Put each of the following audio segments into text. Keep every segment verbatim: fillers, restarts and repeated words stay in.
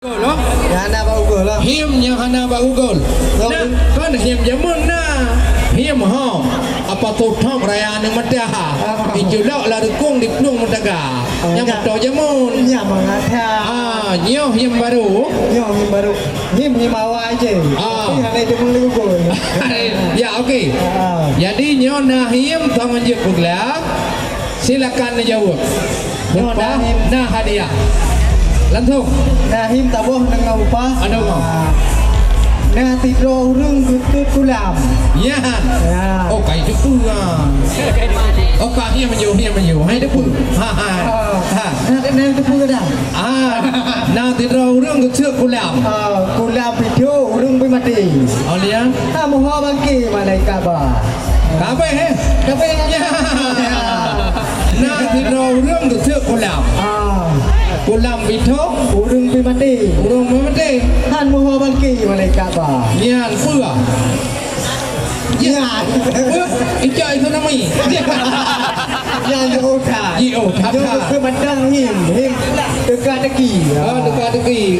Gol, oh. Nyang hana bak gol, oh. Him nyang hana bak gol. Gol. Nah, kon him jameun na. Him ho. Apa tuh thok raya aneuk mata? Ah. Diculok lam rukung diplueng meutaga. Ah, nyang beutôi jameun. Nyang mangat ha. Ah, nyoe him baru. Nyoe him baru. Him, him awai je. Ah. Tapi hana itu meuli gol. Ya, okey. Ah. Jadi nyoe na him, tangan jeuet peuglah. Silakan neujaweueb. Nyoe upah na him. Na hadiah. Langsung. Na him taboh deungon upah. Ada upah. Ah. Na sidroe ureueng geutot kulam. Ya. Ya. Oh, kai teupeue ah. Oh, ka him meunyoe, him meunyoe. Hai teupeue. Ha, ha. Ah. Ha. Na, na teupeue kadang. Ah. Na sidroe ureueng geuseuk kulam. Ah, kulam pidoe ureueng bi maté. Oh, lian. Ha, muho bangke malaikat ba. Kabeh, eh? Kabeh. Ya. Na sidroe ureueng geuseuk kulam. Ah. Kulam pidoe. Ureueng bi maté. Ureueng bi maté. Han muho bangke malaikat ba. Nyan peue? Ya. Peue? Icok itu nama. Nyan jeuet that. Jeuet that. Jeuet that. Keu mandang him, him teuka teuki. Ah, teuka teuki.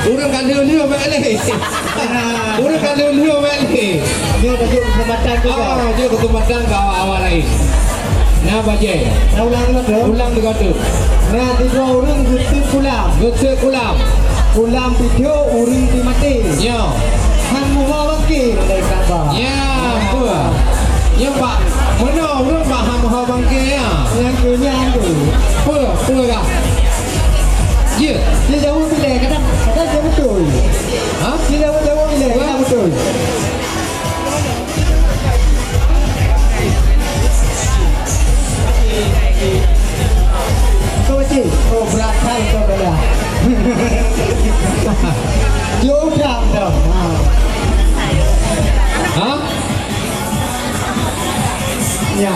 Ureueng ka lheueh-lheueh bak lé. Ureueng ka lheueh-lheueh bak lé. Nyoe ka jeuet keuseumpatan keu kau. Ah, jeuet keuseumpatan keu awak-awak laén. Na bajée. Na ulang lagi tu. Ulang lagi tu. Na sidroe ureueng geuseuk kulam. Geuseuk kulam. Kulam pidoe ureueng bi maté. Ya. Han muho bangke malaikat ba. Ya, peue? Ya, Pak. Mana ureueng Pak han muho bangke ya? Nyang keu nyan tu. Peue, peue kah? Ya. Dia jaweueb ilée, kadang, kadang dia beutôi. Ha? Dia jaweueb, jaweueb ilée, kadang beutôi. Kau cik, oh, berat kali kau dah. Dia udang dah. Ha. Ha? Ya.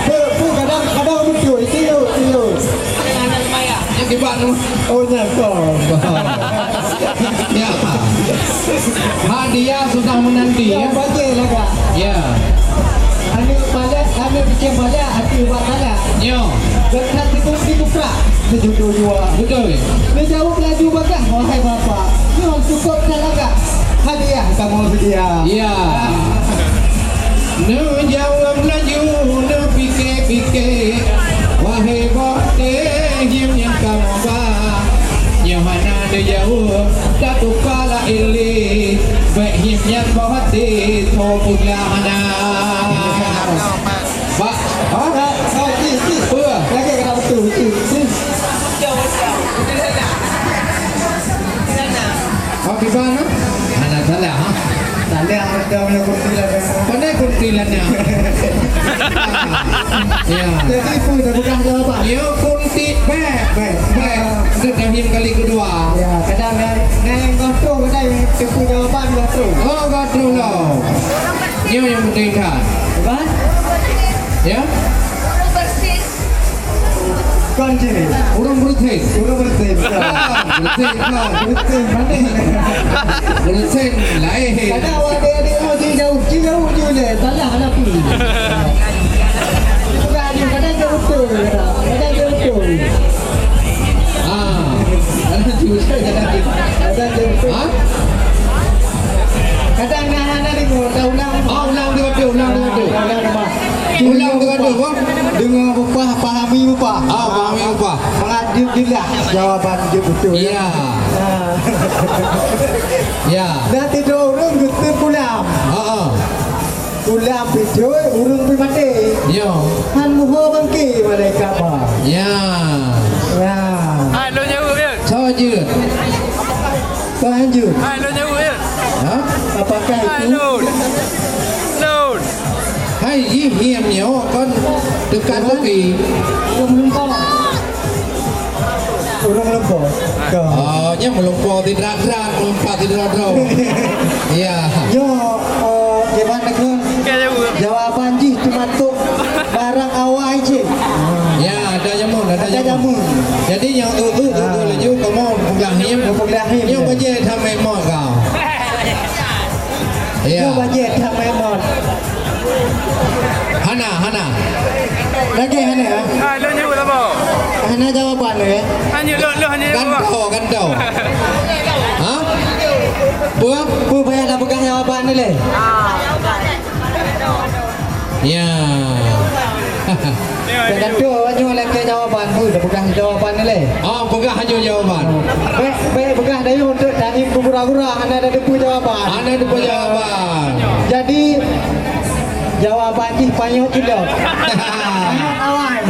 Pu, pu, kadang, kadang beutôi. Itu, itu. Yang di Bandung. Oh, nyang kon. Ya. Hadiah sudah menanti, ya. Yang bagus lah, Kak. Ya. Aneuk balak, aneuk bicén balak, até bak balak. Nyo. Dekat situ, situ prak. Sejuta jua. Betul. Neujaweueb laju bagah, wahai bapak. Nyoe cukup dah lagak. Hadiah kamoe seudia. Ya. Neujaweueb laju, neupike-pike. Wahai boh teh, him nyang kamoe ba. Nyoe hana neujaweueb, tatuka laén lé. Bèk him nyan boh teh, tho peugah hana. Ba, ha? Ba, ba, cik, cik. Peue? Lagèe kata beutôi, cik, cik. Oh, kiban, ha? Hana salah, ha? Salah, ada punya kuntilanak. Pandai kuntilanak. Ya. Jadi, peue dah peugah jawaban? Ya, kunti, bèk, bèk, bèk. Sudah him kali kedua. Ya, kadang ngai, ngai goh troh, kadang teupeu jawaban goh troh. Oh, goh troh lah. Nyoe nyang penting that. Apa? Ya? Kon jih. Ureueng British. Ureueng British. Ah, British lah. British mana? British lain. Kadang awak adik-adik mau jih jauh, jih jauh je leh. Salah lah pi. Bukan jih, kadang jauh betul. Kadang jauh betul. Ah, kadang jauh betul. Kadang jauh betul. Ha? Kadang na hana deungoe, ta ulang. Ah, ulang dua tu, ulang dua tu. Ulang dua tu. Ulang dua tu, apa? Deungoe beupah, pahami beupah. Ah, pahami beupah. Mangat jeuet jeulaih jawaban jeuet beutôi. Ya. Ah. Ya. Na sidroe ureueng geuseuk kulam. Ha ah. Kulam pidoe ureueng bi maté. Ya. Han muho bangke malaikat ba. Ya. Ya. Hai, lôn jaweueb, ya. Soe jeuet? Soe jeuet? Hai, lôn jaweueb, ya. Ha? Apakah hai, itu? Lôn. Lôn. Hai, ih, hiam nyoe kon dekat bagi. Ureueng lumpoe. Ureueng lumpoe. Ka. Oh, nyan meulumpoe sidrat-drat, meulumpat sidroe-droe. Ya. Nyoe, eh, gimana kon? Ka jaweueb. Jawaban jih cuma tok barang awai cit. Ya, ada jameun, ada jameun. Ada jameun. Jadi nyang tu, tu, tu, tu laju kamoe peugah him. Peugah him, ya. Nyang bajèe that meu'èn mot kau. Ya. Nyang bajèe that meu'èn mot. Hana, hana. Lagèe hana, ha? Ah, lôn jaweueb saboh. Hana jawaban lé, eh? Hanya lôn, lôn hanya jaweueb. Gantoe, gantoe. Ha? Peue? Peue payah tapeugah jawaban lé? Ya. Gantoe awak nyoe lakèe jawaban, peue tapeugah jawaban lé? Oh, peugah hanya jawaban. Bèk, bèk peugah dayeuh untuk tangieng gura-gura hana tateupeue jawaban. Hana tateupeue jawaban. Jadi, jawaban jih panyöt cit lom. Panyöt awai.